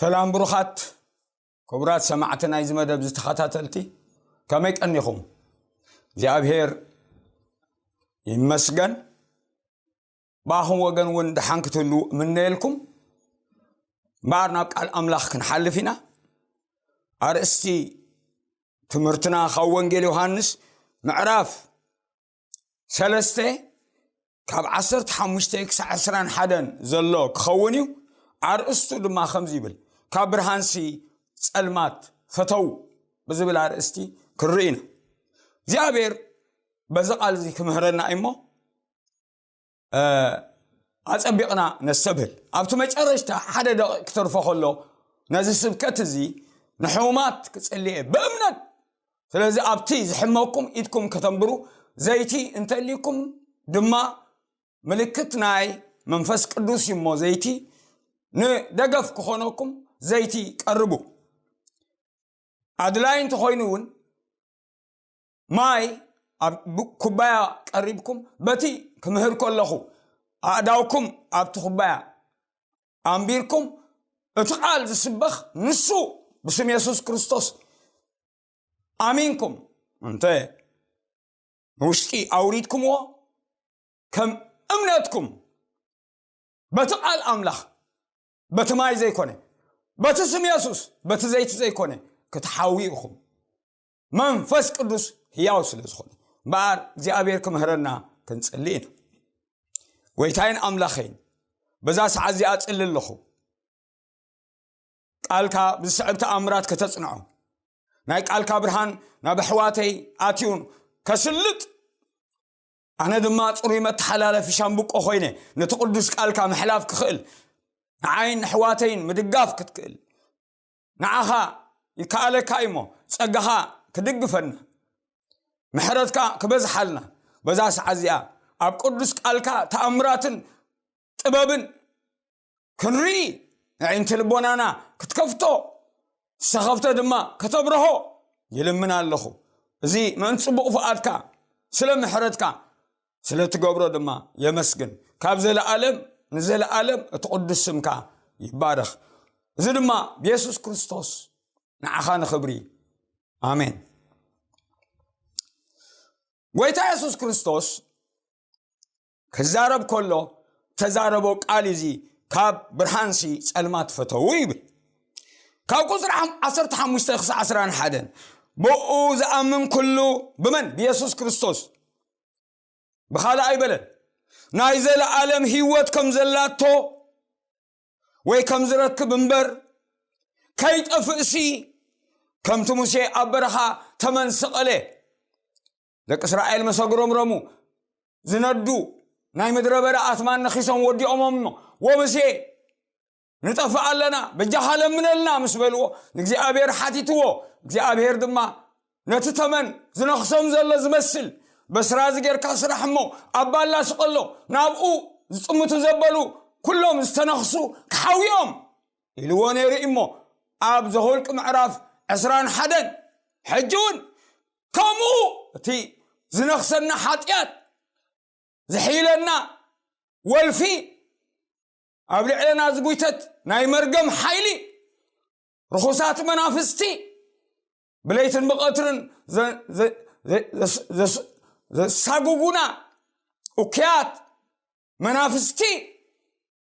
ሰላም ብሩኻት ክቡራት ሰማዕቲ ናይዚ መደብ ዝተኸታተልቲ፣ ከመይ ቀኒኹም? እግዚኣብሔር ይመስገን። ብኣኹም ወገን እውን ደሓን ክትህሉ እምነየልኩም። እምበኣር ናብ ቃል ኣምላኽ ክንሓልፍ ኢና። ኣርእስቲ ትምህርትና ካብ ወንጌል ዮሃንስ ምዕራፍ ሰለስተ ካብ ዓሰርተ ሓሙሽተ ክሳዕ ዕስራን ሓደን ዘሎ ክኸውን እዩ። ኣርእስቱ ድማ ከምዚ ይብል፣ ካብ ብርሃንሲ ጸልማት ፈተው ብዝብል ኣርእስቲ ክንርኢ ኢና። እግዚኣብሔር በዚ ቃል እዚ ክምህረና እዩ እሞ፣ እ፣ ኣጸቢቕና ነስተብህል። ኣብቲ መጨረሽታ ሓደ ደቂቕ ክተርፎ ከሎ፣ ነዚ ስብከት እዚ ንሕሙማት ክጽልየ ብእምነት። ስለዚ ኣብቲ ዝሕመኩም ኢድኩም ከተንብሩ፣ ዘይቲ እንተልይኩም ድማ ምልክት ናይ መንፈስ ቅዱስ እዩ እሞ፣ ዘይቲ ንደገፍ ክኾነኩም ዘይቲ ቀርቡ። ኣድላይ እንተኾይኑ እውን ማይ ኣብ ብ-፣ ኩባያ ቀሪብኩም፣ በቲ ክምህር ከለኹ ኣእዳውኩም ኣብቲ ኩባያ ኣንቢርኩም፣ እቲ ቃል ዝስበኽ ንሱ ብስም የሱስ ክርስቶስ ኣሚንኩም እንተ ንውሽጢ ኣውሪድኩምዎ፣ ከም እምነትኩም በቲ ቃል ኣምላኽ፣ በቲ ማይ ዘይኮነ፣ በቲ ስም የሱስ፣ በቲ ዘይቲ ዘይኮነ፣ ክትሓውዩ ኢኹም። መንፈስ ቅዱስ ህያው ስለ ዝኾነ። እምበኣር እግዚኣብሔር ክምህረና ክንጽሊ ኢና። ጎይታይን ኣምላኸይን፣ በዛ ሰዓት እዚኣ እጽሊ ኣለኹ። ቃልካ ብዝስዕብ ተኣምራት ከተጽንዖ፣ ናይ ቃልካ ብርሃን ናብ ኣሕዋተይ ኣትዩ ከስልጥ፣ ኣነ ድማ ጽሩይ መተሓላለፊ ሻምብቆ ኮይነ ነቲ ቅዱስ ቃልካ ምሕላፍ ክኽእል፣ ንዓይን ንኣሕዋተይን ምድጋፍ ክትክእል፣ ንዓኻ ይከኣለካ እዩ እሞ፣ ጸጋኻ ክድግፈና፣ ምሕረትካ ክበዝሓልና፣ በዛ ሰዓት እዚኣ ኣብ ቅዱስ ቃልካ ተኣምራትን ጥበብን ክንርኢ፣ ኣዒንቲ ልቦናና ክትከፍቶ፣ ዝተኸፍተ ድማ ከተብርሆ ይልምን ኣለኹ። እዚ ምእንቲ ጽቡቕ ፍቓድካ፣ ስለ ምሕረትካ፣ ስለ ትገብሮ ድማ የመስግን። ካብ ዘለኣለም ንዘለኣለም እቲ ቅዱስ ስምካ ይባረኽ። እዚ ድማ ብየሱስ ክርስቶስ ንዓኻ ንኽብሪ። ኣሜን። ጎይታ የሱስ ክርስቶስ ክዛረብ ከሎ ተዛረቦ ቃል እዚ፣ ካብ ብርሃንሲ ጸልማት ፈተዉ ይብል። ካብ ቁጽሪ ሓም-፣ ዓሰርተ ሓሙሽተ ክሳዕ ዕስራን ሓደን፣ ብኡ ዝኣምን ኩሉ ብመን? ብየሱስ ክርስቶስ። ብኻልእ ኣይበለን። ናይ ዘለኣለም ህይወት ከም ዘላቶ ወይ ከም ዝረክብ እምበር፣ ከይጠፍእሲ፣ ከምቲ ሙሴ ኣብ በረኻ ተመን ሰቐለ። ደቂ እስራኤል መሰ ኣጉረምረሙ፣ ዝነዱ ናይ ምድረ በዳ ኣትማን ነኺሶም ወዲኦሞም እሞ፣ "ወሙሴ፣ ንጠፍእ ኣለና፣ በጃኻ ለምነልና" ምስ በልዎ፣ ንእግዚኣብሔር ሓቲትዎ። እግዚኣብሔር ድማ ነቲ ተመን ዝነኽሶም ዘሎ ዝመስል፣ "በስራዚ ጌርካ ስራሕ እሞ ኣብ ባላ ስቐሎ፣ ናብኡ ዝጥምቱ ዘበሉ ኩሎም ዝተነኽሱ ክሓውዮም" ኢልዎ ነይሩ እዩ እሞ፣ ኣብ ዘኍልቁ ምዕራፍ ዕስራን ሓደን፣ ሕጂ እውን ከምኡ እቲ ዝነኽሰና ሓጢኣት፣ ዝሕይለና ወልፊ፣ ኣብ ልዕለና ዝጉይተት ናይ መርገም ሓይሊ፣ ርኹሳት መናፍስቲ፣ ብለይትን ብቐትርን ዘ-፣ ዘ-፣ ዘ-፣ ዘስ-፣ ዘስ-፣ ዘሳጉጉና እኩያት መናፍስቲ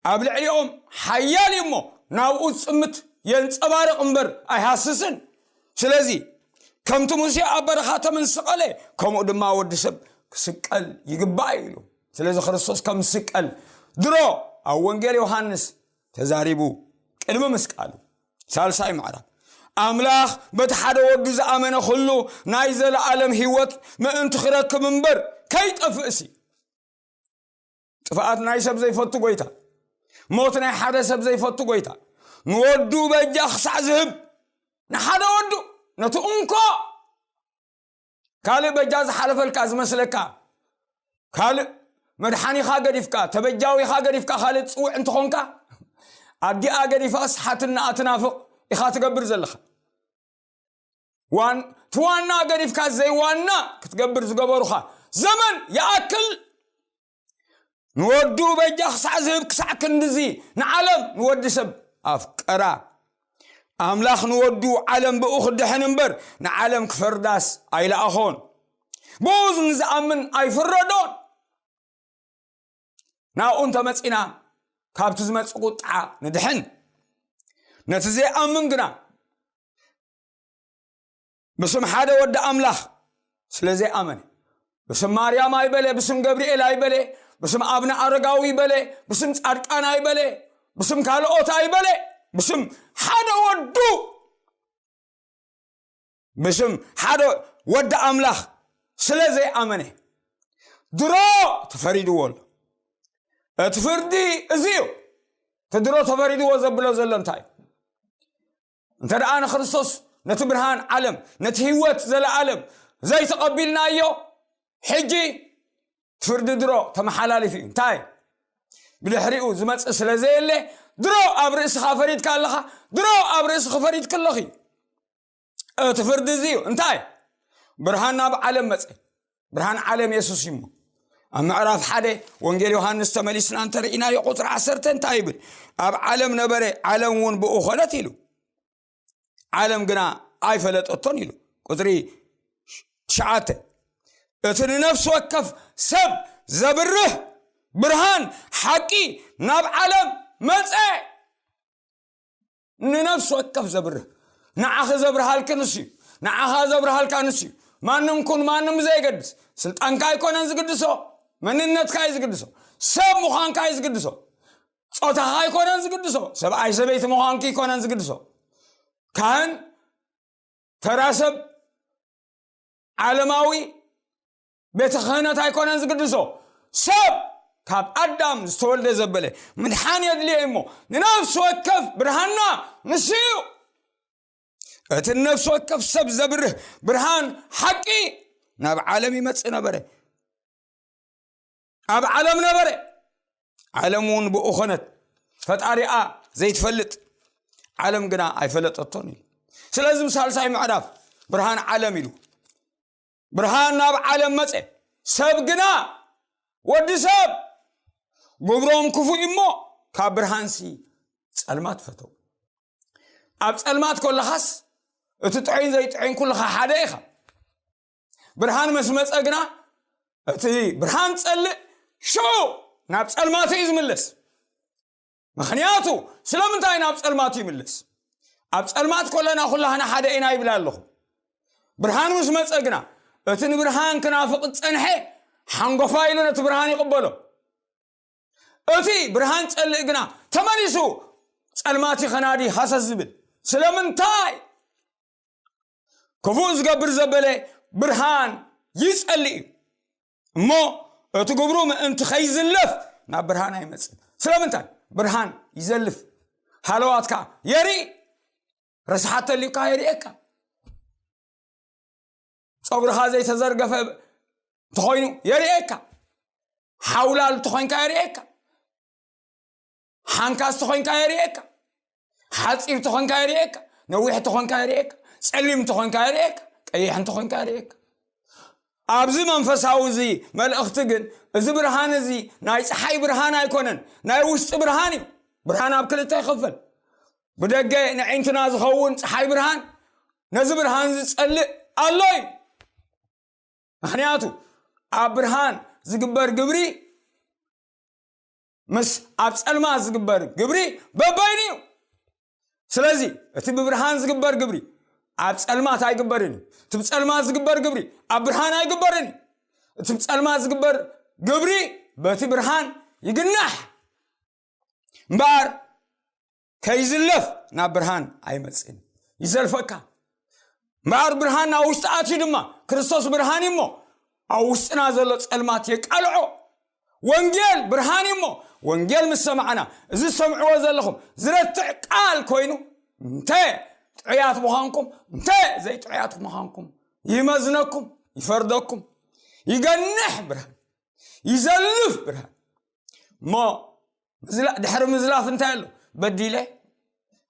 ኣብ ልዕሊኦም ሓያል እዩ እሞ፣ ናብኡ ዝጥምት የንጸባርቕ እምበር ኣይሃስስን። ስለዚ፣ "ከምቲ ሙሴ ኣብ በረኻ ተመን ሰቐለ፣ ከምኡ ድማ ወዲ ሰብ ክስቀል ይግባእ" እዩ ኢሉ። ስለዚ ክርስቶስ ከም ዝስቀል ድሮ ኣብ ወንጌል ዮሃንስ ተዛሪቡ፣ ቅድሚ ምስቃሉ። ሳልሳይ ምዕራፍ፣ ኣምላኽ በቲ ሓደ ወዱ ዝኣመነ ኩሉ ናይ ዘለኣለም ህይወት ምእንቲ ክረክብ እምበር ከይጠፍእሲ። ጥፍኣት ናይ ሰብ ዘይፈቱ ጎይታ፣ ሞት ናይ ሓደ ሰብ ዘይፈቱ ጎይታ፣ ንወዱ በጃ ክሳዕ ዝህብ፣ ንሓደ ወዱ፣ ነቲ እንኮ ካልእ በጃ ዝሓለፈልካ ዝመስለካ፣ ካልእ መድሓኒኻ ገዲፍካ፣ ተበጃዊኻ ገዲፍካ፣ ካልእ ትጽውዕ እንተኾንካ፣ ኣዲኣ ገዲፋስ ሓትናኣ ትናፍቕ ኢኻ ትገብር ዘለኻ። ዋን-፣ እቲ ዋና ገዲፍካ ዘይዋና ክትገብር ዝገበሩኻ ዘመን ይኣክል። ንወዱ በጃ ክሳዕ ዝህብ፣ ክሳዕ ክንድዚ ንዓለም ንወዲ ሰብ ኣፍቀራ። ኣምላኽ ንወዱ ዓለም ብኡ ክድሕን እምበር ንዓለም ክፈርዳስ ኣይለኣኾን። ብኡ ንዝኣምን ኣይፍረዶን። ናብኡ እንተመጺና ካብቲ ዝመጽእ ቁጥዓ ንድሕን። ነቲ ዘይኣምን ግና ብስም ሓደ ወዲ ኣምላኽ ስለ ዘይኣመነ፣ ብስም ማርያም ኣይበለ፣ ብስም ገብርኤል ኣይበለ፣ ብስም ኣብነ ኣረጋዊ ኣይበለ፣ ብስም ጻድቃን ኣይበለ፣ ብስም ካልኦት ኣይበለ፣ ብስም ሓደ ወዱ፣ ብስም ሓደ ወዲ ኣምላኽ ስለ ዘይኣመነ ድሮ ተፈሪድዎ ኣሎ። እቲ ፍርዲ እዚ እዩ። እቲ ድሮ ተፈሪድዎ ዘብሎ ዘሎ እንታይ እዩ? እንተ ደኣ ንክርስቶስ፣ ነቲ ብርሃን ዓለም፣ ነቲ ህይወት ዘለኣለም ዘይተቐቢልናዮ፣ ሕጂ ፍርዲ ድሮ ተመሓላሊፉ እዩ። እንታይ? ብድሕሪኡ ዝመጽእ ስለ ዘየለ፣ ድሮ ኣብ ርእስኻ ፈሪድካ ኣለኻ፣ ድሮ ኣብ ርእስኺ ፈሪድኪ ኣለኺ። እቲ ፍርዲ እዚ እዩ። እንታይ? ብርሃን ናብ ዓለም መጸ። ብርሃን ዓለም የሱስ እዩ እሞ። ኣብ ምዕራፍ ሓደ ወንጌል ዮሃንስ ተመሊስና እንተርኢናዮ፣ ቁጽሪ ዓሰርተ እንታይ ይብል? ኣብ ዓለም ነበረ፣ ዓለም እውን ብኡ ኾነት ኢሉ። ዓለም ግና ኣይፈለጠቶን ኢሉ። ቁጽሪ ትሽዓተ፣ እቲ ንነፍሲ ወከፍ ሰብ ዘብርህ ብርሃን ሓቂ ናብ ዓለም መጸ። ንነፍሲ ወከፍ ዘብርህ፣ ንዓኺ ዘብርሃልኪ ንሱ እዩ። ንዓኻ ዘብርሃልካ ንሱ እዩ። ማንም ኩን ማንም ዘይገድስ፣ ስልጣንካ ኣይኮነን ዝግድሶ፣ መንነትካ እዩ ዝግድሶ፣ ሰብ ምዃንካ እዩ ዝግድሶ፣ ጾታኻ ኣይኮነን ዝግድሶ፣ ሰብኣይ ሰበይቲ ምዃንኪ ኣይኮነን ዝግድሶ፣ ካህን፣ ተራ ሰብ፣ ዓለማዊ፣ ቤተ ክህነት ኣይኮነን ዝግድሶ። ሰብ ካብ ኣዳም ዝተወልደ ዘበለ ምድሓን የድልዮ እሞ፣ ንነፍሲ ወከፍ ብርሃንና ንሱ እዩ። እቲ ንነፍሲ ወከፍ ሰብ ዘብርህ ብርሃን ሓቂ ናብ ዓለም ይመጽእ ነበረ። ኣብ ዓለም ነበረ፣ ዓለም እውን ብኡ ኾነት። ፈጣሪኣ ዘይትፈልጥ፣ ዓለም ግና ኣይፈለጠቶን ኢሉ። ስለዚ ብሳልሳይ ምዕራፍ ብርሃን ዓለም ኢሉ። ብርሃን ናብ ዓለም መጸ፣ ሰብ ግና፣ ወዲ ሰብ፣ ግብሮም ክፉእ እሞ ካብ ብርሃንሲ ጸልማት ፈተው። ኣብ ጸልማት ከለኻስ እቲ ጥዑይን ዘይጥዑይን ኩልኻ ሓደ ኢኻ። ብርሃን ምስ መጸ ግና እቲ ብርሃን ጸልእ ሽዑ ናብ ጸልማቱ እዩ ዝምለስ። ምኽንያቱ ስለምንታይ ናብ ጸልማቱ ይምለስ? ኣብ ጸልማት ከለና ኩላህና ሓደ ኢና ይብል ኣለኹ። ብርሃን ምስ መጸ ግና እቲ ንብርሃን ክናፍቕ ዝጸንሐ ሓንጎፋ ኢሉ ነቲ ብርሃን ይቕበሎ። እቲ ብርሃን ጸልእ ግና ተመሊሱ ጸልማት ይኸናዲ ሃሰስ ዝብል። ስለምንታይ? ክፉእ ዝገብር ዘበለ ብርሃን ይጸልእ እዩ። እሞ እቲ ግብሩ ምእንቲ ከይዝለፍ ናብ ብርሃን ኣይመጽእ። ስለምንታይ? ብርሃን ይዘልፍ። ሃለዋትካ የርኢ። ረስሓት ተልዩካ የርእየካ። ጸጉርኻ ዘይተዘርገፈ እንተኾይኑ የርእየካ። ሓውላል እንተኾይንካ የርእየካ። ሓንካስ ተኾይንካ የርእየካ። ሓጺር ተኾይንካ የርእየካ። ነዊሕ ተኾይንካ የርእየካ። ጸሊም ተኾይንካ የርእየካ። ቀይሕ እንተኾይንካ የርእየካ። ኣብዚ መንፈሳዊ እዚ መልእኽቲ ግን፣ እዚ ብርሃን እዚ ናይ ጸሓይ ብርሃን ኣይኮነን፣ ናይ ውሽጢ ብርሃን እዩ። ብርሃን ኣብ ክልተ ይኸፈል። ብደገ ንዒንትና ዝኸውን ጸሓይ ብርሃን፣ ነዚ ብርሃን ዝጸልእ ኣሎ እዩ። ምኽንያቱ ኣብ ብርሃን ዝግበር ግብሪ ምስ ኣብ ጸልማት ዝግበር ግብሪ በበይኑ እዩ። ስለዚ እቲ ብብርሃን ዝግበር ግብሪ ኣብ ጸልማት ኣይግበርን እዩ። እቲ ብጸልማት ዝግበር ግብሪ ኣብ ብርሃን ኣይግበርን እዩ። እቲ ብጸልማት ዝግበር ግብሪ በቲ ብርሃን ይግናሕ እምበኣር ከይዝለፍ ናብ ብርሃን ኣይመጽእን፣ ይዘልፈካ። እምበኣር ብርሃን ናብ ውሽጢ ኣትዩ ድማ፣ ክርስቶስ ብርሃን እዩ እሞ፣ ኣብ ውሽጥና ዘሎ ጸልማት የቃልዖ። ወንጌል ብርሃን እዩ እሞ፣ ወንጌል ምስ ሰማዕና፣ እዚ ሰምዕዎ ዘለኹም ዝረትዕ ቃል ኮይኑ፣ እንተ ጥዑያት ምዃንኩም፣ እንተ ዘይጥዑያት ምዃንኩም፣ ይመዝነኩም፣ ይፈርደኩም። ይገንሕ ብርሃን፣ ይዘልፍ ብርሃን። እሞ ምዝላ-፣ ድሕሪ ምዝላፍ እንታይ ኣሎ? በዲለ፣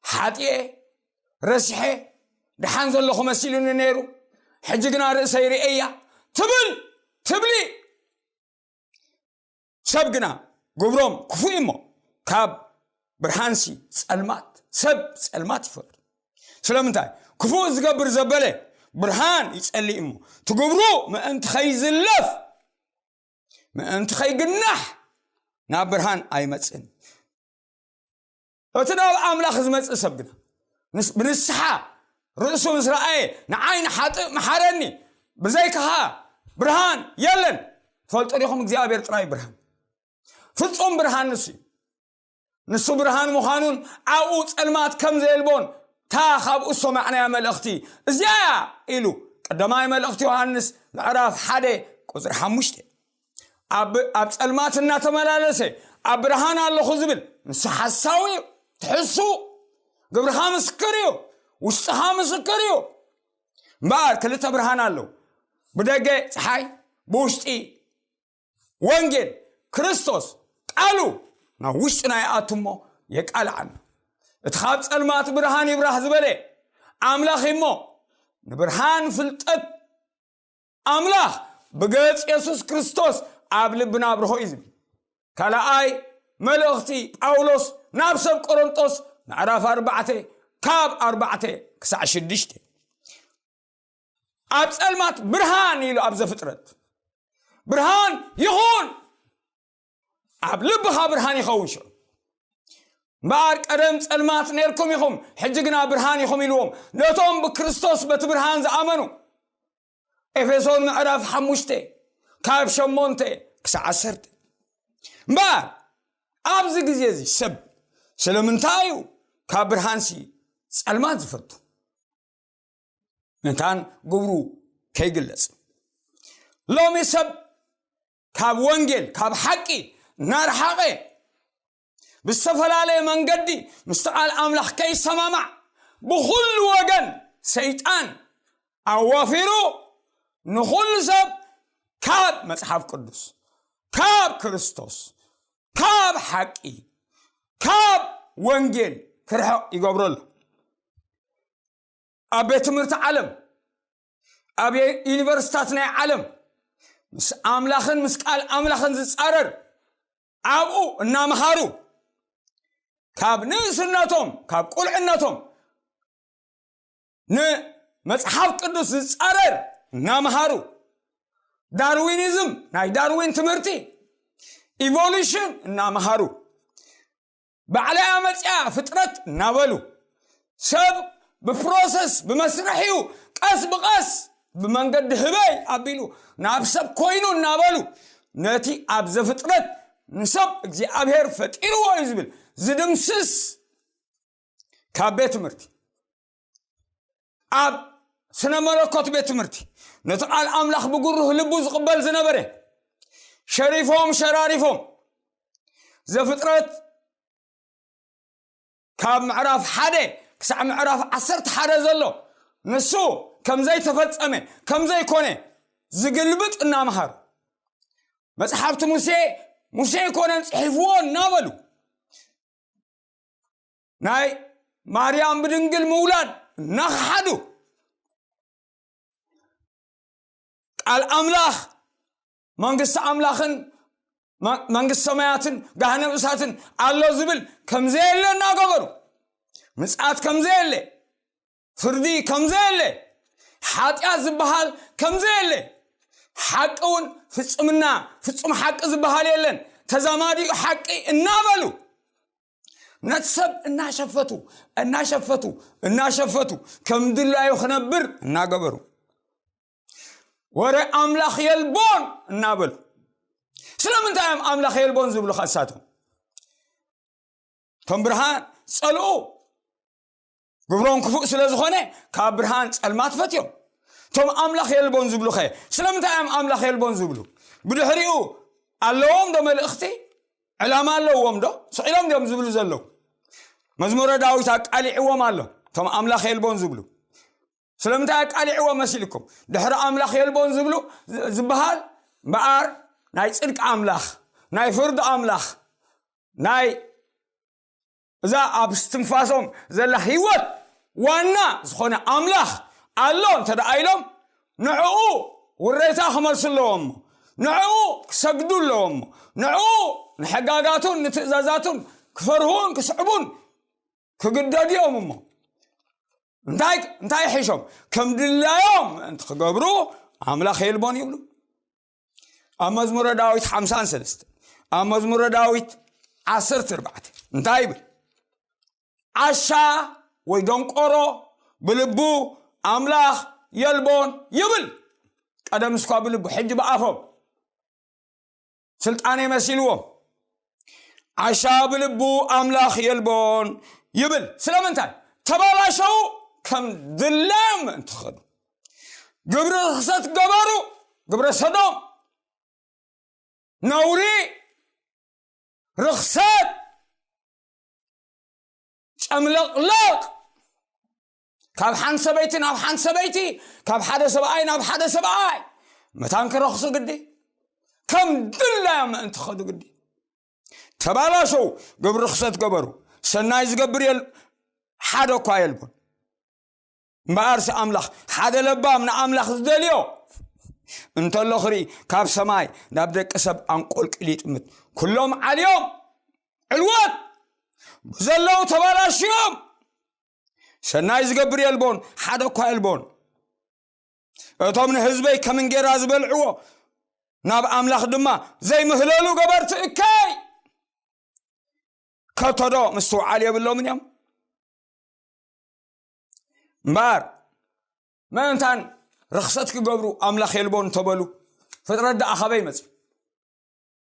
ሓጢኤ፣ ረሲሐ፣ ደሓን ዘለኹ መሲሉኒ ነይሩ፣ ሕጂ ግና ርእሰይ ርእየያ ትብል፣ ትብሊ። ሰብ ግና ግብሮም ክፉእ እሞ፣ ካብ ብርሃንሲ ጸልማት፣ ሰብ ጸልማት ይፈርድ። ስለምንታይ? ክፉእ ዝገብር ዘበለ ብርሃን ይጸልእ እሞ፣ ትግብሩ ምእንቲ ኸይዝለፍ፣ ምእንቲ ኸይግናሕ ናብ ብርሃን ኣይመጽእን። እቲ ናብ ኣምላኽ ዝመጽእ ሰብ ግና፣ ንስ-፣ ብንስሓ ርእሱ ምስ ረኣየ፣ "ንዓይ ንሓጥእ መሓረኒ፣ ብዘይካኻ ብርሃን የለን። ትፈልጡ ዲኹም እግዚኣብሔር ጥራይ ብርሃን። ፍጹም ብርሃን ንሱ እዩ። ንሱ ብርሃን ምዃኑን ኣብኡ ጸልማት ከም ዘየልቦን፣ እታ ካብኡ ዝሰማዕናያ መልእኽቲ እዚኣ እያ" ኢሉ። ቀዳማይ መልእኽቲ ዮሃንስ ምዕራፍ ሓደ ቁጽሪ ሓሙሽተ። ኣብ፣ ኣብ ጸልማት እናተመላለሰ ኣብ ብርሃን ኣለኹ ዝብል ንሱ ሓሳዊ እዩ። ትሕሱ፣ ግብርኻ ምስክር እዩ፣ ውሽጥኻ ምስክር እዩ። እምበኣር ክልተ ብርሃን ኣለዉ። ብደገ ጸሓይ፣ ብውሽጢ ወንጌል ክርስቶስ ቃሉ ናብ ውሽጥና ይኣቱ እሞ የቃልዓና። እቲ ካብ ጸልማት ብርሃን ይብራህ ዝበለ ኣምላኽ እሞ ንብርሃን ፍልጠት ኣምላኽ ብገጽ የሱስ ክርስቶስ ኣብ ልብና ኣብርሆ እዩ ዝብል። ካልኣይ መልእኽቲ ጳውሎስ ናብ ሰብ ቆሮንጦስ ምዕራፍ ኣርባዕተ ካብ ኣርባዕተ ክሳዕ ሽዱሽተ። ኣብ ጸልማት ብርሃን ኢሉ ኣብ ዘፍጥረት ብርሃን ይኹን፣ ኣብ ልብኻ ብርሃን ይኸውን ሽዑ። እምበኣር ቀደም ጸልማት ነርኩም ኢኹም፣ ሕጂ ግና ብርሃን ኢኹም ኢልዎም ነቶም ብክርስቶስ በቲ ብርሃን ዝኣመኑ። ኤፌሶን ምዕራፍ ሓሙሽተ ካብ ሸሞንተ ክሳዕ ዓሰርተ። እምበኣር ኣብዚ ግዜ እዚ ሰብ ስለምንታይ እዩ ካብ ብርሃንሲ ጸልማት ዝፈቱ? መታን ግብሩ ከይግለጽ። ሎሚ ሰብ ካብ ወንጌል፣ ካብ ሓቂ እናረሓቐ፣ ብዝተፈላለየ መንገዲ ምስቲ ቃል ኣምላኽ ከይሰማማዕ፣ ብኹሉ ወገን ሰይጣን ኣዋፊሩ ንኹሉ ሰብ ካብ መጽሓፍ ቅዱስ፣ ካብ ክርስቶስ፣ ካብ ሓቂ፣ ካብ ወንጌል ክርሕቕ ይገብሮ ኣሎ። ኣብ ቤት ትምህርቲ ዓለም፣ ኣብ ዩኒቨርሲታት ናይ ዓለም ምስ ኣምላኽን ምስ ቃል ኣምላኽን ዝጻረር ኣብኡ እናመሃሩ፣ ካብ ንእስነቶም፣ ካብ ቁልዕነቶም ንመጽሓፍ ቅዱስ ዝጻረር እናመሃሩ፣ ዳርዊኒዝም፣ ናይ ዳርዊን ትምህርቲ፣ ኢቮሉሽን እናመሃሩ፣ ባዕለይ ኣመጽያ ፍጥረት እናበሉ፣ ሰብ ብፕሮሰስ፣ ብመስርሕ እዩ፣ ቀስ ብቐስ ብመንገዲ ህበይ ኣቢሉ ናብ ሰብ ኮይኑ እናበሉ፣ ነቲ ኣብ ዘፍጥረት ንሰብ እግዚኣብሔር ፈጢርዎ እዩ ዝብል ዝድምስስ፣ ካብ ቤት ትምህርቲ፣ ኣብ ስነ መለኮት ቤት ትምህርቲ፣ ነቲ ቃል ኣምላኽ ብግሩህ ልቡ ዝቕበል ዝነበረ፣ ሸሪፎም ሸራሪፎም፣ ዘፍጥረት ካብ ምዕራፍ ሓደ ክሳዕ ምዕራፍ ዓሰርተ ሓደ ዘሎ፣ ንሱ ከም ዘይተፈጸመ፣ ከም ዘይኮነ ዝግልብጥ እናመሃሩ፣ መጽሓፍቲ ሙሴ፣ ሙሴ ኣይኮነን ጽሒፍዎ እናበሉ፣ ናይ ማርያም ብድንግል ምውላድ እናኸሓዱ፣ ቃል ኣምላኽ፣ መንግስቲ ኣምላኽን መ-፣ መንግስቲ ሰማያትን ገሃነም እሳትን ኣሎ ዝብል ከም ዘየለ እናገበሩ፣ ምጽኣት ከም ዘየለ፣ ፍርዲ ከም ዘየለ፣ ሓጢኣት ዝበሃል ከም ዘየለ፣ ሓቂ እውን ፍጽምና፣ ፍጹም ሓቂ ዝበሃል የለን፣ ተዛማዲኡ ሓቂ እናበሉ፣ ነቲ ሰብ እናሸፈቱ፣ እናሸፈቱ፣ እናሸፈቱ፣ ከም ድላዩ ክነብር እናገበሩ፣ ወረ ኣምላኽ የልቦን እናበሉ። ስለምንታይ እዮም ኣምላኽ የልቦን ዝብሉ? ከሳቶም እቶም ብርሃን ጸልኡ፣ ግብሮም ክፉእ ስለ ዝኾነ፣ ካብ ብርሃን ጸልማት ፈትዮም። እቶም ኣምላኽ የልቦን ዝብሉኸ ስለምንታይ እዮም ኣምላኽ የልቦን ዝብሉ? ብድሕሪኡ ኣለዎም ዶ መልእኽቲ? ዕላማ ኣለዎም ዶ? ስቕ ኢሎም ድዮም ዝብሉ ዘለዉ? መዝሙረ ዳዊት ኣቃሊዕዎም ኣሎ፣ እቶም ኣምላኽ የልቦን ዝብሉ። ስለምንታይ ኣቃሊዕዎም መሲልኩም? ድሕሪ ኣምላኽ የልቦን ዝብሉ ዝ-፣ ዝበሃል እምበኣር፣ ናይ ጽድቂ ኣምላኽ፣ ናይ ፍርዲ ኣምላኽ፣ ናይ እዛ ኣብ እስትንፋሶም ዘላ ህይወት ዋና ዝኾነ ኣምላኽ ኣሎ እንተ ደኣ ኢሎም፣ ንዕኡ ውሬታ ክመልሱ ኣለዎም እሞ፣ ንዕኡ ክሰግዱ ኣለዎም እሞ፣ ንዕኡ ንሕጋጋቱን ንትእዛዛቱን ክፈርሁን ክስዕቡን ክግደዱ እዮም እሞ፣ እንታይ እንታይ ይሕሾም? ከም ድላዮም ምእንቲ ክገብሩ ኣምላኽ የልቦን ይብሉ። ኣብ መዝሙረ ዳዊት ሓምሳን ሰለስተ፣ ኣብ መዝሙረ ዳዊት ዓሰርተ ኣርባዕተ እንታይ ይብል? ዓሻ ወይ ደንቆሮ ብልቡ ኣምላኽ የልቦን ይብል። ቀደም እስኳ ብልቡ፣ ሕጂ ብኣፎም ስልጣን የመሲልዎም። ዓሻ ብልቡ ኣምላኽ የልቦን ይብል። ስለምንታይ? ተባላሸው። ከም ድላዮም ምእንቲ ክኸዱ ግብሪ ርኽሰት ገበሩ። ግብረ ሰዶም፣ ነውሪ፣ ርኽሰት፣ ጨምለቕለቕ፣ ካብ ሓንቲ ሰበይቲ ናብ ሓንቲ ሰበይቲ፣ ካብ ሓደ ሰብኣይ ናብ ሓደ ሰብኣይ መታን ክረኽሱ ግዲ። ከም ድላዮም ምእንቲ ኸዱ ግዲ። ተባላሸው፣ ግብሪ ርኽሰት ገበሩ። ሰናይ ዝገብር የል ሓደ እኳ የልቦን። እምበኣርሲ ኣምላኽ ሓደ ለባም ንኣምላኽ ዝደልዮ እንተሎ ክርኢ፣ ካብ ሰማይ ናብ ደቂ ሰብ ኣንቆልቂሉ ይጥምት። ኩሎም ዓልዮም፣ ዕልወት ብዘለዉ ተባላሽዮም። ሰናይ ዝገብር የልቦን፣ ሓደ እኳ የልቦን። እቶም ንህዝበይ ከም እንጌራ ዝበልዕዎ፣ ናብ ኣምላኽ ድማ ዘይምህለሉ ገበርቲ እከይ። ከቶዶ ምስትውዓል የብሎምን እዮም? እምበኣር ምእንታን ርኽሰት ክገብሩ ኣምላኽ የልቦን እንተበሉ፣ ፍጥረት ደኣ ካበይ መጽዩ?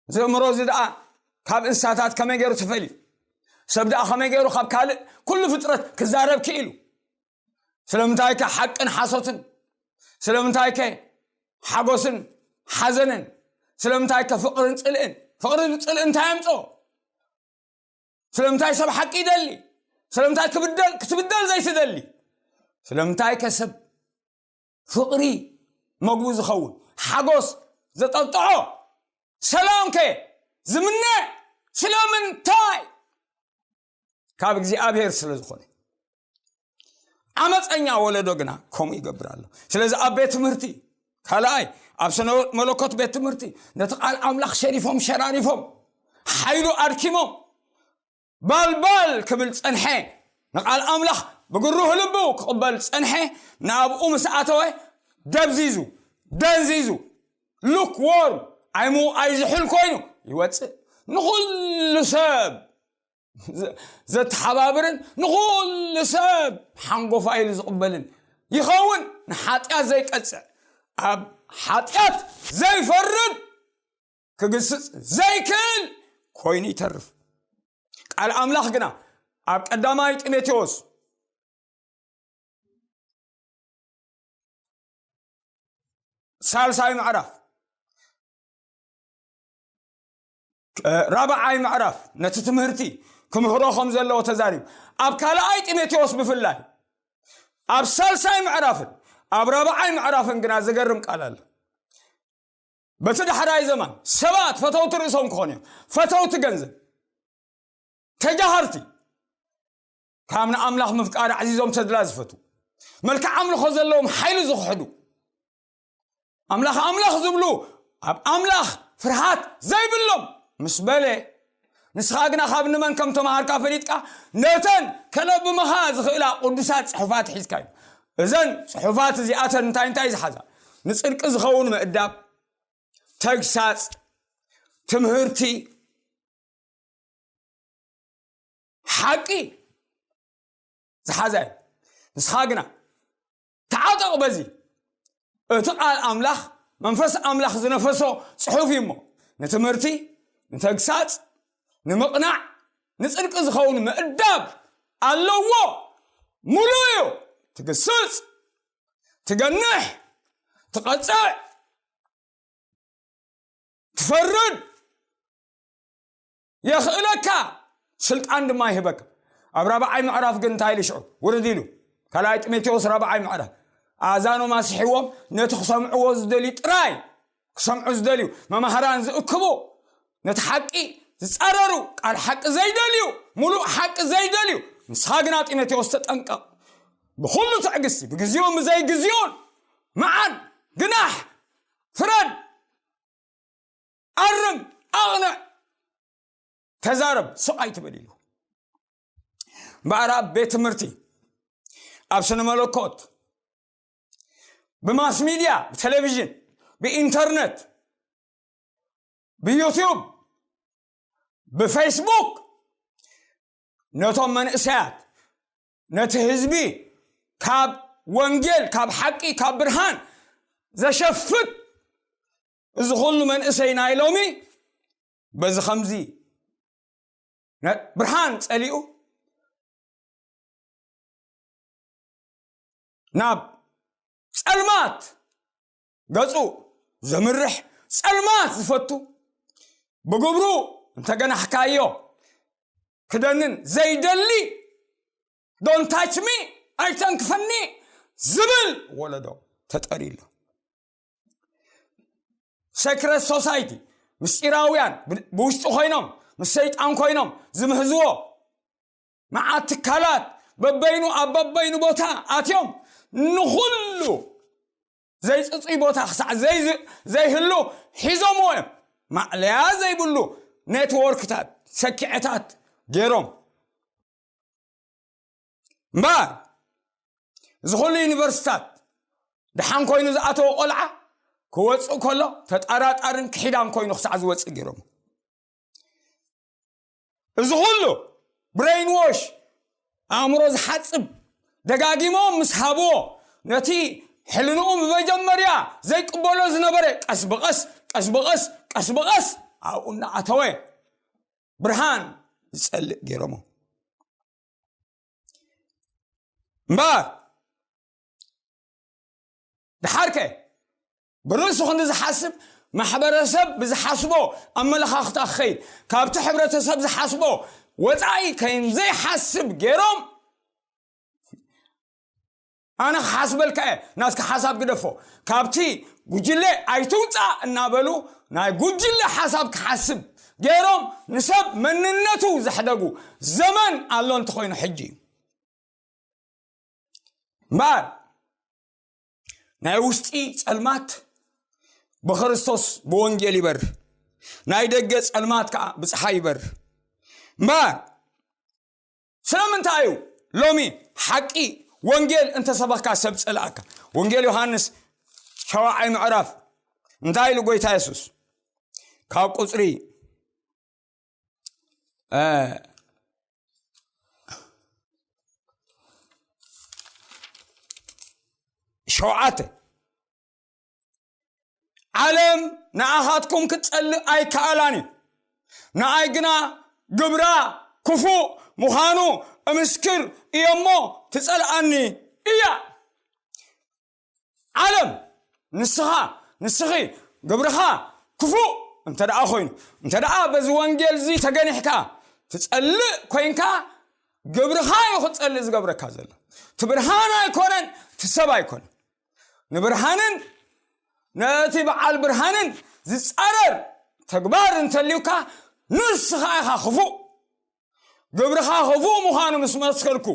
እዚ እምሮ እዚ ደኣ ካብ እንስሳታት ከመይ ገይሩ ተፈልዩ? ሰብ ደኣ ከመይ ገይሩ ካብ ካልእ ኩሉ ፍጥረት ክዛረብ ክኢሉ? ስለምንታይ ከ ሓቅን ሓሶትን? ስለምንታይ ከ ሓጎስን ሓዘንን? ስለምንታይ ከ ፍቕርን ጽልእን? ፍቕሪ ጽልእ እንታይ ኣምጾ? ስለምንታይ ሰብ ሓቂ ይደሊ? ስለምንታይ ክብደል፣ ክትብደል ዘይትደሊ? ስለምንታይ ከ ሰብ ፍቕሪ መግቡ ዝኸውን፣ ሓጎስ ዘጠጥዖ፣ ሰላም ከ ዝምነ? ስለምንታይ? ካብ እግዚኣብሔር ስለ ዝኾነ። ዓመፀኛ ወለዶ ግና ከምኡ ይገብር ኣሎ። ስለዚ ኣብ ቤት ትምህርቲ ካልኣይ፣ ኣብ ስነ መለኮት ቤት ትምህርቲ ነቲ ቃል ኣምላኽ ሸሪፎም ሸራሪፎም፣ ሓይሉ ኣድኪሞም፣ ባልባል ክብል ጸንሐ። ንቃል ኣምላኽ ብግሩህ ልቡ ክቕበል ጸንሐ። ንኣብኡ ምስ ኣተወ ደብዚዙ፣ ደንዚዙ፣ ሉክዎርም፣ ኣይምውኣይ ዝሑል ኮይኑ ይወጽእ። ንኹሉ ሰብ ዘ-፣ ዘተሓባብርን ንኹሉ ሰብ ሓንጎፋ ኢሉ ዝቕበልን ይኸውን። ንሓጢኣት ዘይቀጽዕ፣ ኣብ ሓጢኣት ዘይፈርድ፣ ክግስጽ ዘይክእል ኮይኑ ይተርፍ። ቃል ኣምላኽ ግና ኣብ ቀዳማይ ጢሞቴዎስ ሳልሳይ ምዕራፍ፣ እ፣ ራብዓይ ምዕራፍ ነቲ ትምህርቲ ክምህሮ ከም ዘለዎ ተዛሪቡ። ኣብ ካልኣይ ጢሞቴዎስ ብፍላይ ኣብ ሳልሳይ ምዕራፍን ኣብ ራብዓይ ምዕራፍን ግና ዘገርም ቃል ኣሎ። በቲ ዳሕራይ ዘማን ሰባት ፈተውቲ ርእሶም ክኾኑ እዮም። ፈተውቲ ገንዘብ፣ ተጃሃርቲ፣ ካብ ንኣምላኽ ምፍቃር ኣዕዚዞም ተድላ ዝፈቱ፣ መልክዕ ኣምልኾ ዘለዎም ሓይሊ ዝኽሕዱ፣ ኣምላኽ ኣምላኽ ዝብሉ፣ ኣብ ኣምላኽ ፍርሃት ዘይብሎም ምስ በለ፣ ንስኻ ግና ካብ ንመን ከም ተማሃርካ ፈሊጥካ፣ ነተን ከለብምኻ ዝኽእላ ቅዱሳት ጽሑፋት ሒዝካ እዩ። እዘን ጽሑፋት እዚኣተን እንታይ እንታይ ዝሓዛ? ንጽድቂ ዝኸውን ምእዳብ፣ ተግሳጽ፣ ትምህርቲ፣ ሓቂ ዝሓዘ እዩ። ንስኻ ግና ተዓጠቕ በዚ። እቲ ቃል ኣምላኽ፣ መንፈስ ኣምላኽ ዝነፈሶ ጽሑፍ እዩ እሞ፣ ንትምህርቲ፣ ንተግሳጽ፣ ንምቕናዕ፣ ንጽድቂ ዝኸውን ምእዳብ ኣለዎ። ሙሉ እዩ። ትግስጽ፣ ትገንሕ፣ ትቐጽዕ፣ ትፈርድ የኽእለካ፣ ስልጣን ድማ ይህበካ። ኣብ ራብዓይ ምዕራፍ ግን እንታይ ኢሉ ሽዑ ውርድ ኢሉ? ካልኣይ ጢሞቴዎስ ራብዓይ ምዕራፍ፣ ኣእዛኖም ኣስሒዎም ነቲ ክሰምዕዎ ዝደልዩ ጥራይ ክሰምዑ ዝደልዩ፣ መማህራን ዝእክቡ፣ ነቲ ሓቂ ዝጻረሩ፣ ቃል ሓቂ ዘይደልዩ፣ ሙሉእ ሓቂ ዘይደልዩ። ንስኻ ግና ጢሞቴዎስ ተጠንቀቕ። ብኹሉ ትዕግስቲ፣ ብግዜኡን ብዘይግዜኡን፣ መዓን፣ ግናሕ፣ ፍረድ፣ ኣርም፣ ኣቕንዕ፣ ተዛረብ፣ ስቕ ኣይትበል ኢሉ። እምበኣር ኣብ ቤት ትምህርቲ፣ ኣብ ስነ መለኮት፣ ብማስ ሚድያ፣ ብቴሌቪዥን፣ ብኢንተርነት፣ ብዩቱብ፣ ብፌስቡክ ነቶም መንእሰያት፣ ነቲ ህዝቢ ካብ ወንጌል፣ ካብ ሓቂ፣ ካብ ብርሃን ዘሸፍት፣ እዚ ኩሉ መንእሰይ ናይ ሎሚ በዚ ከምዚ ነ-፣ ብርሃን ጸሊኡ ናብ ጸልማት ገጹ ዘምርሕ፣ ጸልማት ዝፈቱ፣ ብግብሩ እንተገናሕካዮ ክደንን ዘይደሊ፣ "Don't touch me፣ ኣይተንክፈኒ" ዝብል ወለዶ ተጠርዩ ኣሎ። ሰክረት ሶሳይቲ፣ ምስጢራውያን ብ-፣ ብውሽጢ ኮይኖም፣ ምስ ሰይጣን ኮይኖም ዝምህዝዎ መዓት ትካላት፣ በበይኑ ኣብ በበይኑ ቦታ ኣትዮም፣ ንኹሉ ዘይጽጹይ ቦታ ክሳዕ ዘይዝ-፣ ዘይህሉ ሒዞምዎ እዮም። ማዕለያ ዘይብሉ ኔትዎርክታት፣ ሰኪዐታት ገይሮም። እምበኣር፣ እዚ ኩሉ ዩኒቨርሲታት ደሓን ኮይኑ ዝኣተወ ቆልዓ ክወጽእ ከሎ ተጠራጣርን ክሒዳን ኮይኑ ክሳዕ ዝወጽእ ገይሮም። እዚ ኩሉ ብሬን ዎሽ፣ ኣእምሮ ዝሓጽብ፣ ደጋጊሞም ምስ ሃብዎ፣ ነቲ ሕልንኡ ብመጀመርያ ዘይቅበሎ ዝነበረ ቀስ ብቐስ፣ ቀስ ብቐስ፣ ቀስ ብቐስ ኣብኡ እናኣተወ ብርሃን ዝጸልእ ገይሮሞ። እምበኣር፣ ደሓርከ ብርእሱ ክንዲ ዝሓስብ፣ ማሕበረሰብ ብዝሓስቦ ኣመለኻኽታ ክኸይድ፣ ካብቲ ሕብረተሰብ ዝሓስቦ ወጻኢ ከይን ዘይሓስብ ገይሮም፣ "ኣነ ክሓስበልካ እየ፣ ናትካ ሓሳብ ግደፎ፣ ካብቲ ጉጅለ ኣይትውጻእ" እናበሉ ናይ ጉጅለ ሓሳብ ክሓስብ ገይሮም፣ ንሰብ መንነቱ ዘሕደጉ ዘመን ኣሎ እንተኾይኑ ሕጂ እዩ። እምበኣር፣ ናይ ውሽጢ ጸልማት ብክርስቶስ ብወንጌል ይበርህ፣ ናይ ደገ ጸልማት ከኣ ብጸሓይ ይበርህ። እምበኣር፣ ስለምንታይ እዩ ሎሚ ሓቂ ወንጌል እንተሰበኽካ ሰብ ጸላእካ? ወንጌል ዮሃንስ ሻውዓይ ምዕራፍ እንታይ ኢሉ ጎይታ የሱስ? ካብ ቁጽሪ፣ እ፣ ሸውዓተ፣ "ዓለም ንኣኻትኩም ክትጸልእ ኣይከኣላን እዩ። ንኣይ ግና ግብራ ክፉእ ምዃኑ እምስክር እየ እሞ ትጸልኣኒ እያ።" ዓለም፣ ንስኻ፣ ንስኺ፣ ግብርኻ ክፉእ እንተ ደኣ ኮይኑ፣ እንተ ደኣ በዚ ወንጌል እዚ ተገኒሕካ ትጸልእ ኮይንካ፣ ግብርኻ እዩ ክጸልእ ዝገብረካ ዘሎ። እቲ ብርሃን ኣይኮነን፣ እቲ ሰብ ኣይኮነን። ንብርሃንን ነቲ በዓል ብርሃንን ዝጻረር ተግባር እንተልዩካ፣ ንስኻ ኢኻ ክፉእ። ግብርኻ ክፉእ ምዃኑ ምስ መስከርኩ፣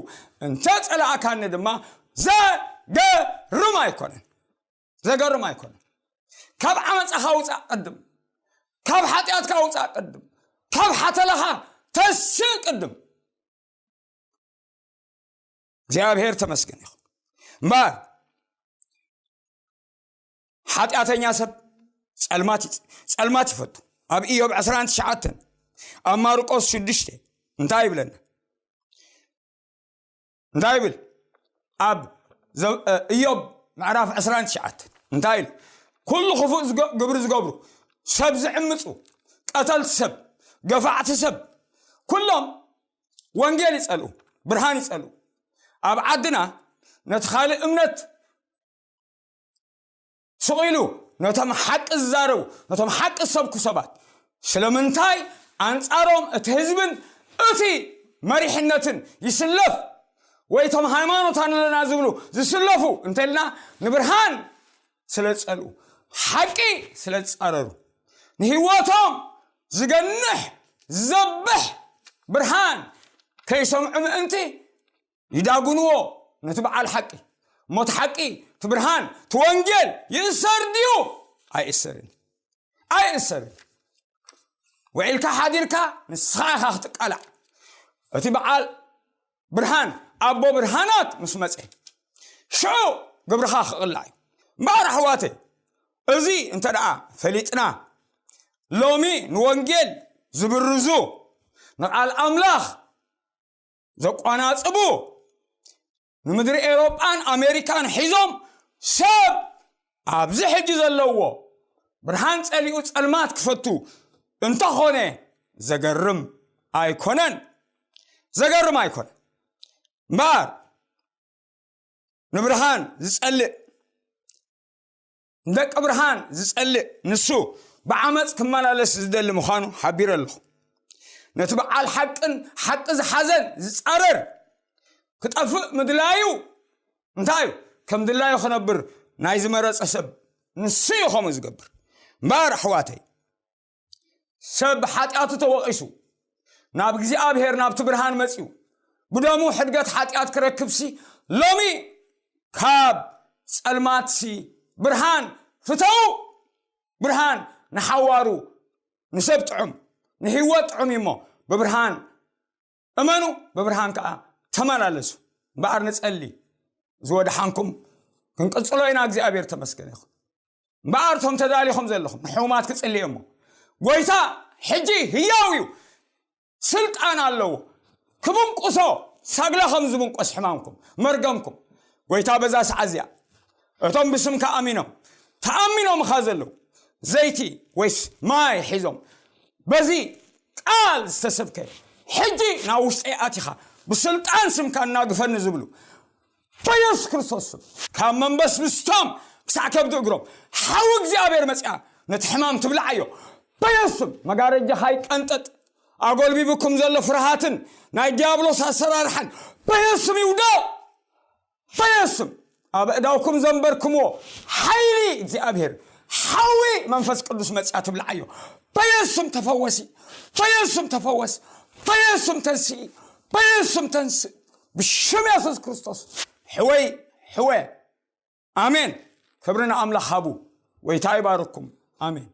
እንተ ጸላእካኒ ድማ ዘገርም ኣይኮነን። ዘገርም ኣይኮነን። ካብ ዓመጻኻ ውጻእ ቅድም። ካብ ሓጢኣትካ ውጻእ ቅድም። ካብ ሓተላኻ ተስእ ቅድም። እግዚኣብሔር ተመስገን ይኹን። እምበኣር፣ ሓጢኣተኛ ሰብ ጸልማት ይጽ-፣ ጸልማት ይፈቱ። ኣብ ኢዮብ ዕስራን ትሽዓተን፣ ኣብ ማርቆስ ሽዱሽተ እንታይ ይብለና? እንታይ ይብል? ኣብ ዘ-፣ እ፣ ኢዮብ ምዕራፍ ዕስራን ትሽዓተን እንታይ ኢሉ? "ኩሉ ክፉእ ዝገ-፣ ግብሪ ዝገብሩ፣ ሰብ ዝዕምጹ፣ ቀተልቲ ሰብ፣ ገፋዕቲ ሰብ፣ ኩሎም ወንጌል ይጸልኡ፣ ብርሃን ይጸልኡ። ኣብ ዓድና ነቲ ካልእ እምነት ስቕ ኢሉ ነቶም ሓቂ ዝዛረቡ፣ ነቶም ሓቂ ዝሰብኩ ሰባት፣ ስለምንታይ ኣንጻሮም እቲ ህዝብን እቲ መሪሕነትን ይስለፍ? ወይ እቶም ሃይማኖት ኣለና ዝብሉ ዝስለፉ?" እንተልና፣ ንብርሃን ስለ ዝጸልኡ፣ ሓቂ ስለ ዝጻረሩ፣ ንህይወቶም ዝገንሕ ዘብሕ ብርሃን ከይሰምዑ ምእንቲ ይዳጉንዎ ነቲ በዓል ሓቂ። እሞ እቲ ሓቂ፣ እቲ ብርሃን፣ እቲ ወንጌል ይእሰር ድዩ? ኣይእሰርን። ኣይእሰርን። ውዒልካ ሓዲርካ ንስኻ ኢኻ ክትቃላዕ። እቲ በዓል ብርሃን፣ ኣቦ ብርሃናት ምስ መጸ፣ ሽዑ ግብርኻ ክቕላዕ እዩ። እምበኣር ኣሕዋተይ፣ እዚ እንተ ደኣ ፈሊጥና፣ ሎሚ ንወንጌል ዝብርዙ፣ ንቓል ኣምላኽ ዘቋናጽቡ፣ ንምድሪ ኤውሮጳን ኣሜሪካን ሒዞም፣ ሰብ ኣብዚ ሕጂ ዘለዎ ብርሃን ጸሊኡ ጸልማት ክፈቱ እንተኾነ፣ ዘገርም ኣይኮነን። ዘገርም ኣይኮነን። እምበኣር ንብርሃን ዝጸልእ፣ ንደቂ ብርሃን ዝጸልእ፣ ንሱ ብዓመጽ ክመላለስ ዝደሊ ምዃኑ ሓቢረ ኣለኹ። ነቲ በዓል ሓቅን ሓቂ ዝሓዘን ዝጻረር ክጠፍእ ምድላዩ እንታይ እዩ? ከም ድላዩ ክነብር ናይ ዝመረጸ ሰብ ንሱ እዩ ከምኡ ዝገብር። እምበኣር ኣሕዋተይ፣ ሰብ ብሓጢኣቱ ተወቒሱ ናብ እግዚኣብሔር፣ ናብቲ ብርሃን መጺኡ፣ ብደሙ ሕድገት ሓጢኣት ክረክብሲ፣ ሎሚ ካብ ጸልማትሲ ብርሃን ፍተው። ብርሃን ንሓዋሩ፣ ንሰብ ጥዑም፣ ንህይወት ጥዑም እዩ እሞ፣ ብብርሃን እመኑ፣ ብብርሃን ከኣ ተመላለሱ። እምበኣር ንጸሊ፣ ዝወድሓንኩም ክንቅጽሎ ኢና። እግዚኣብሔር ተመስገን ይኹን። እምበኣር እቶም ተዳሊኹም ዘለኹም ንሕሙማት ክጽሊ እሞ፣ ጎይታ ሕጂ ህያው እዩ፣ ስልጣን ኣለዎ። ክብንቁሶ፣ ሳግላ ከም ዝብንቆስ ሕማምኩም፣ መርገምኩም፣ ጎይታ በዛ ሰዓት እዚኣ እቶም ብስምካ ኣሚኖም፣ ተኣሚኖምኻ ዘለዉ፣ ዘይቲ ወይስ ማይ ሒዞም፣ በዚ ቃል ዝተሰብከ፣ ሕጂ ናብ ውሽጠይ ኣቲኻ ብስልጣን ስምካ እናግፈኒ ዝብሉ፣ በየሱስ ክርስቶስ ስም፣ ካብ መንበስብስቶም ክሳዕ ከብዲ እግሮም፣ ሓዊ እግዚኣብሔር መጺኣ ነቲ ሕማም ትብልዓዮ። በየሱስ ስም፣ መጋረጃኻ ይቀንጠጥ። ኣጎልቢብኩም ዘሎ ፍርሃትን ናይ ዲያብሎስ ኣሰራርሓን በየሱስ ስም ይውደቕ። በየሱስ ስም፣ ኣብ ኣእዳውኩም ዘንበርኩምዎ ሓይሊ እግዚኣብሔር፣ ሓዊ መንፈስ ቅዱስ መጺኣ ትብልዓዮ። በየሱስ ስም ተፈወሲ። በየሱስ ስም ተፈወስ። በየሱስ ስም ተንስኢ። በየሱስ ስም ተንስእ። ብሽም የሱስ ክርስቶስ ሕወይ፣ ሕወ። ኣሜን። ክብሪ ንኣምላኽ ሃቡ። ጎይታ ይባርኩም። ኣሜን።